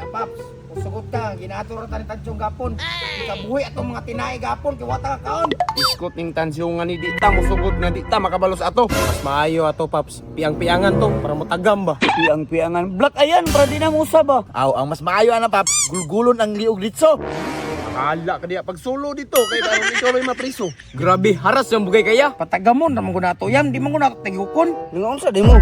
Nya Paps, usugot ka, ginato ra tani tansyong gapon. Ikabuhi atong mga tinai gapon kay wa ta kaon. Iskot ning tansyong nga ni di ta musugot nga di ta makabalos ato. Mas maayo ato, Paps. Piang-piangan to para motagam ba. Piang-piangan. Black ayan, para di na mo usab ah. Aw, ang mas maayo ana Paps, gulgulon ang liog ditso. Akala ka diya pagsulo dito kay parang ikaw may mapriso. Grabe, haras yung bugay kaya. Patagamon ra man gud nato yam, di man gud nato tigukon. Nga unsa di mo?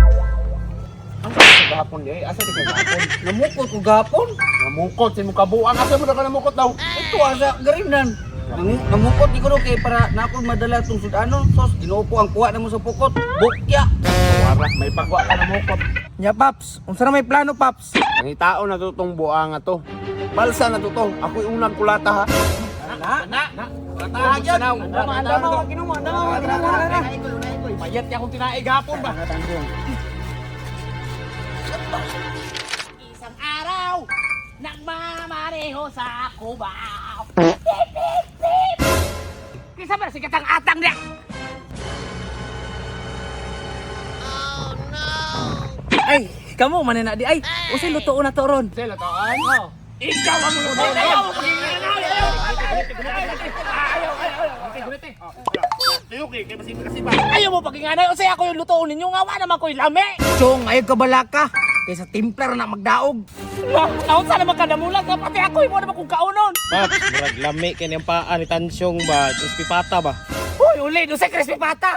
Ang sa gahapon di ay asa di ka gahapon? Namukot ko gapon. Namukot sa imong kabuang asa mo na ka namukot daw. Ito asa garimnan. Namukot di ko do kay para na ako madala tong sudano. Sos, Ginoo ko ang kuha na mo sa pukot. Bukya. Wara, may pagwa ka namukot. Nya Paps, unsa na may plano Paps? Ang itao na to tong buang to. Balsa na to to. Ako'y unang kulata ha. Payat niya akong tinae gapon ba. Isang araw, nagmamaneho sa Cubao. Pip, pip, pip! Kisa ba si katang atang niya? Ay, kamo man na di ay. Usay lutoon na to ron. Sila lutoan? Ikaw ang luto! Ayaw mo Tuyok eh, kay basig kasi ba. Ayaw mo paginganay! Usay ako yung lutoon ninyo nga wa naman ko'y lami! Chong, ayaw ka balaka. Kaysa timpler na magdaog. Naunsa naman kadamulag nga pati ako imo naman kung kaunon! Paps, murag lami kay niyang paa ni Tansyong ba, crispy pata ba. Uy, uli! Usay crispy pata!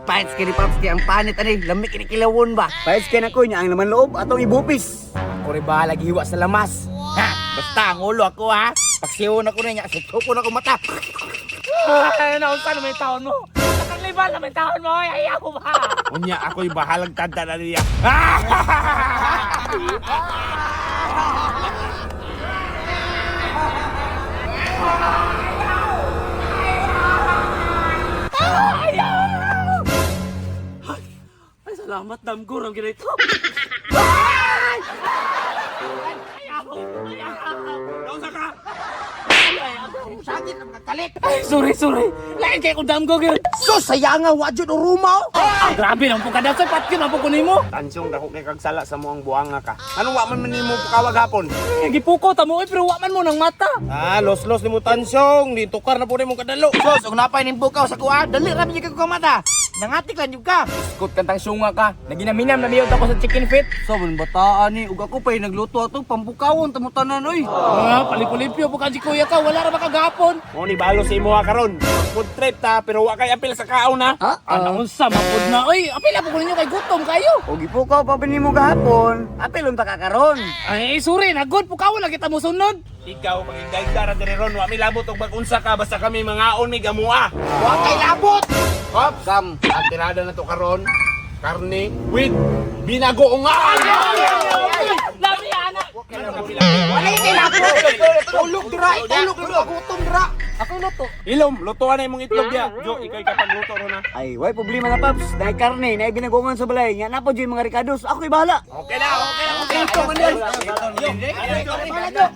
Paits kay ni Paps kay ang panit ani, lami kini kilawon ba. Paits kay nako nya ang laman loob atong ibupis. Ako rin bahala giwa sa lamas. Ha? Basta ang ulo ako ha. Paksiwon ako na niya, sutsukon ako mata. Ay, naunsa naman yung taon mo! Nakanglibal naman yung taon mo! Ay, ayaw ba? Unya ako'y bahalang tanda na niya. Ay, salamat damgo ram ginito. Ayaw! Ayaw! Nausa ka? Sakit ang kakalit. Ay, sorry, sorry. Lain kay kong damgo gyud. So, saya nga, wa jud uruma oh. Ah, grabe nang pugadaw sa patyon ang puko nimo. Tansyong dako kay kagsala sa mo ang buanga ka. Anong wa man man nimo pukawag hapon? Eh, Gipuko ta mo eh, pero wa man mo nang mata. Ah, los-los ni mo Tansyong, di tukar na po ni mo kadalo. Sos, ug napay ning bukaw sa kuha, dali ra mi ka mata. Nangatik lang jud ka. Iskot kang tangsyunga ka. Naginaminam na miyod ako sa chicken feet. Sa man bataan ni ug ako pay nagluto ato pampukawon tamo tanan oy. Ah, palipulipyo po ka si kuya ka, wala ra ba kagapon? Mo ni balo sa imuha karon. Food trip ta pero wa kay apil sa kaon ha. Ha? Ah, unsa man pud na oy. Apila po ko ninyo kay gutom kayo. O gipukaw pa ba nimo gahapon? Apil unta ka karon. Ay, sorry, na good pukaw lang kita mo sunod. Ikaw pagigayda ra diri ron, wa mi labot og bagunsa ka basta kami mangaon mi gamua. Wa kay labot. Hops, Kam. ang tirada na to karon, karne with binagoongan. Lami ana. Wala kay labot. Tulog dira, tulog dira, gutom dira. Ako luto. Ilom, lutuan na imong itlog diya. Jo, ikaw ikapagluto ron ha. Ay, way problema na Paps. Dahil karne, na binagongan sa balay. Nga na po yung mga ricados. Ako'y bahala. Okay na, okay na. Okay na. Man yan.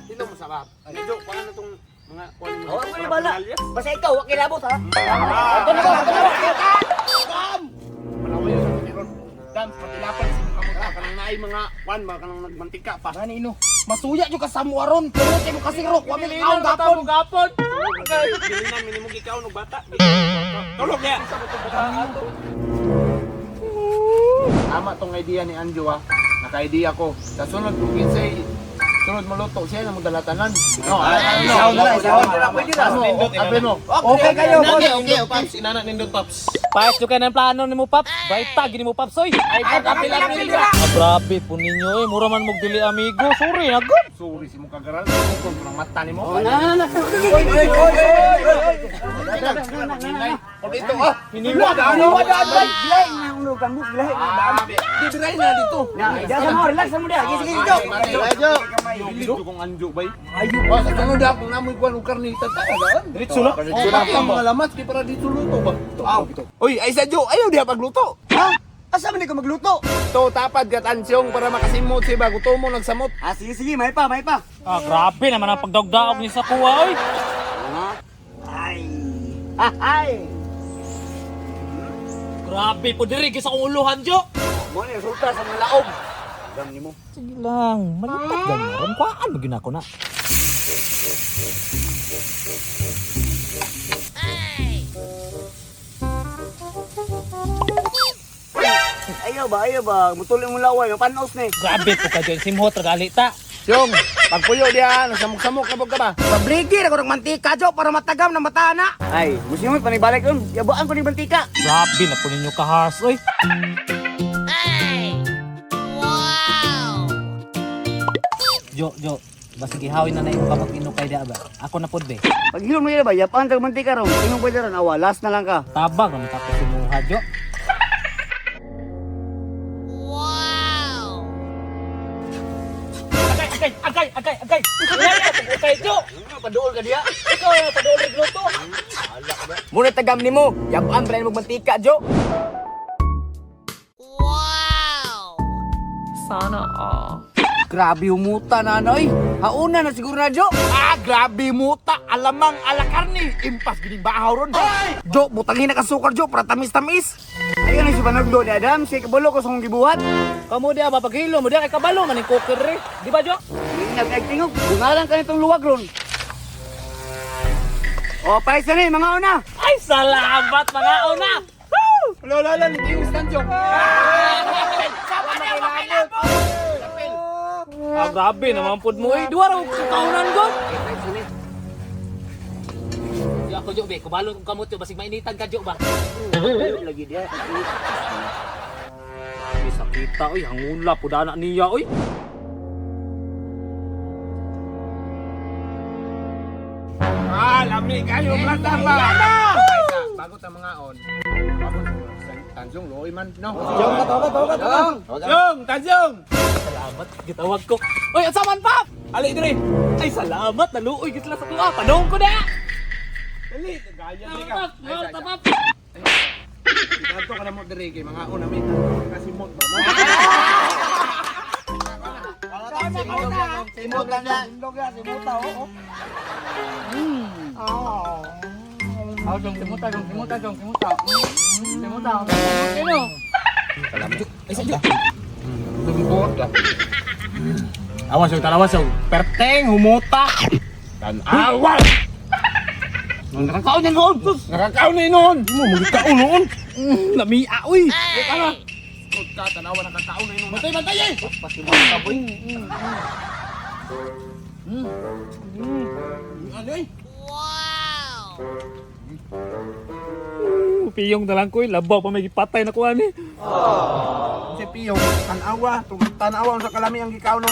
Ilom sa ba? Jo, kuha na tong mga kuha mo. Oh, ako'y bahala. Basta ikaw, wa kay labot ha. Malawayo sa tiron. Dam, patilapan sa kamuta kanang naay mga kwan mga kanang nagmantika pa. Gani ino. Masuya jud ka sa mo aron. Pero kay mo kasirok, wa mi kaon gapon. Gapon. Dili na minimum ikaw og bata. Tulog ya. Tama tong idea ni Anjo ha. Naka-idea ko. Sa sunod kung kinsay sunod mo luto siya na mo dalatanan. No, Isaw na lang, isaw na lang. Pwede na. Abe mo. Okay kayo, boss. Okay, okay, Paps, inana nindot Paps. Paes jud kay ng plano nimo Paps. Baita gini mo Paps oy. Ay, pag-apil-apil dira. Ah, grabe po ninyo eh. Mura man mog dili amigo. Sorry na good. Sorry si mo kagaral. Kung ng mata nimo. Oy, oy, oy, oy, oy. O dito ah. Hiniwa daan. Hiniwa daan, bay. Gilain na ang ulo, kambus, gilain na daan. Di biray na dito. Na, diyan sa mo, relax sa mo diyan. Sige, sige, sige, Dili kong anjo bay. Ayo. Wa sa sunod ha kung namoy kuan og karne tata daan. Diretso na. Diretso na ang mga lamas kay para dito luto ba. Uy, ay sa Jo, ayaw diha pagluto. Ha? Asa man di ko magluto? To tapad ka tansyong para makasimot si bago tumo nagsamot. Ah, sige, sige, may pa, may pa. Ah, grabe naman ang pagdagdaog ni sa kuha oy. Ay. Ay. Grabe po diri gyud sa akong uluhan jo. Mo ni resulta sa mga laob. Tagam nimo. Sige lang, malipat ganyan ron. Kuhaan mo gyud ako na. Ayaw ba, ayaw ba. Mutuloy mo laway, mapanos ni. Grabe po ka dyan, simhot, ragali ta. Syong, pagpuyo diha, nasamok-samok na ka ba? Sa bligir ako ng mantika, Jo, para matagam na mata na. Ay, gusto mo panibalik ron. Yabaan ko ni mantika. Grabe na po ninyo ka-harsh, oy. Jo, Jo, basig ihawin na na yung kamot inukay da ba? Ako na pod be. Pag hilom mo ba, yapaan tag mantika ron. Tingong pwede ron, awa, last na lang ka. Tabang naman tapos simuha, Jo. Agay, agay, agay, agay, agay. Agay, Jo. Paduol ka diya. Ikaw ang paduol luto. Muna tagam nimo, yabaan pa rin mantika, Jo. Sana all. Grabe humuta na ano eh. Hauna na siguro na, Jo. Ah, grabe muta. Alamang ala karni. Impas gining bahaw ron. Jo, butangin na ka sukar, Jo, para tamis-tamis. Ayaw na si Panagdo ni Adam. Siya kabalo ko sa kong gibuhat. Kamu dia ba paghilo mo dia kay kabalo man ning cooker re. Di ba, Jo? Nagtingog, bungalan ka nitong luwag ron. O, paisa na eh, mga una. Ay, salamat mga una. Wala, wala, wala, hindi yung stand, Syong. Ah, grabe naman pod mo eh. Duwa ra ko kaunan god. Di ako jo be, kabalo kong kamot jo basig mainitan ka jo ba. Lagi dia. Di sakita oy, hangula pud ana niya oy. Ah, lami kayo, plata ba? Bago ta mga on. Bago Tanjong loy man, no. Jong, tawagan, tawagan, tawagan. Tanjong, Tanjong. Salamat gitawag ko. Oy, unsa man pap? Ali dire. Ay, salamat naluoy gid sila sa kuha. Panong ko na. Dali, gaya dali ka. Pap, Ay, pap, pap. Kadto ka na mo diri kay mga on namin. Kasi mo ba mo. Simuta na. Simuta, oo. Aw, jong simuta, jong simuta, jong simuta. Simuta. Ay, sa jo. Tungkot ka. Awas yung tanawas yung perteng humuta. Tanawa. Nakakaon yan noon. Sus. Nakakaon na noon. Mo magkaon noon. Lamia oy. Kod ka tanawa nakakaon na noon. Bantay bantay eh. Pasimuta, boy. Ano eh? Piyong na lang ko, eh. Labaw pa may gipatay na ko ani. Si Piyong, tanawa, tanawa sa kalami ang gikaon no.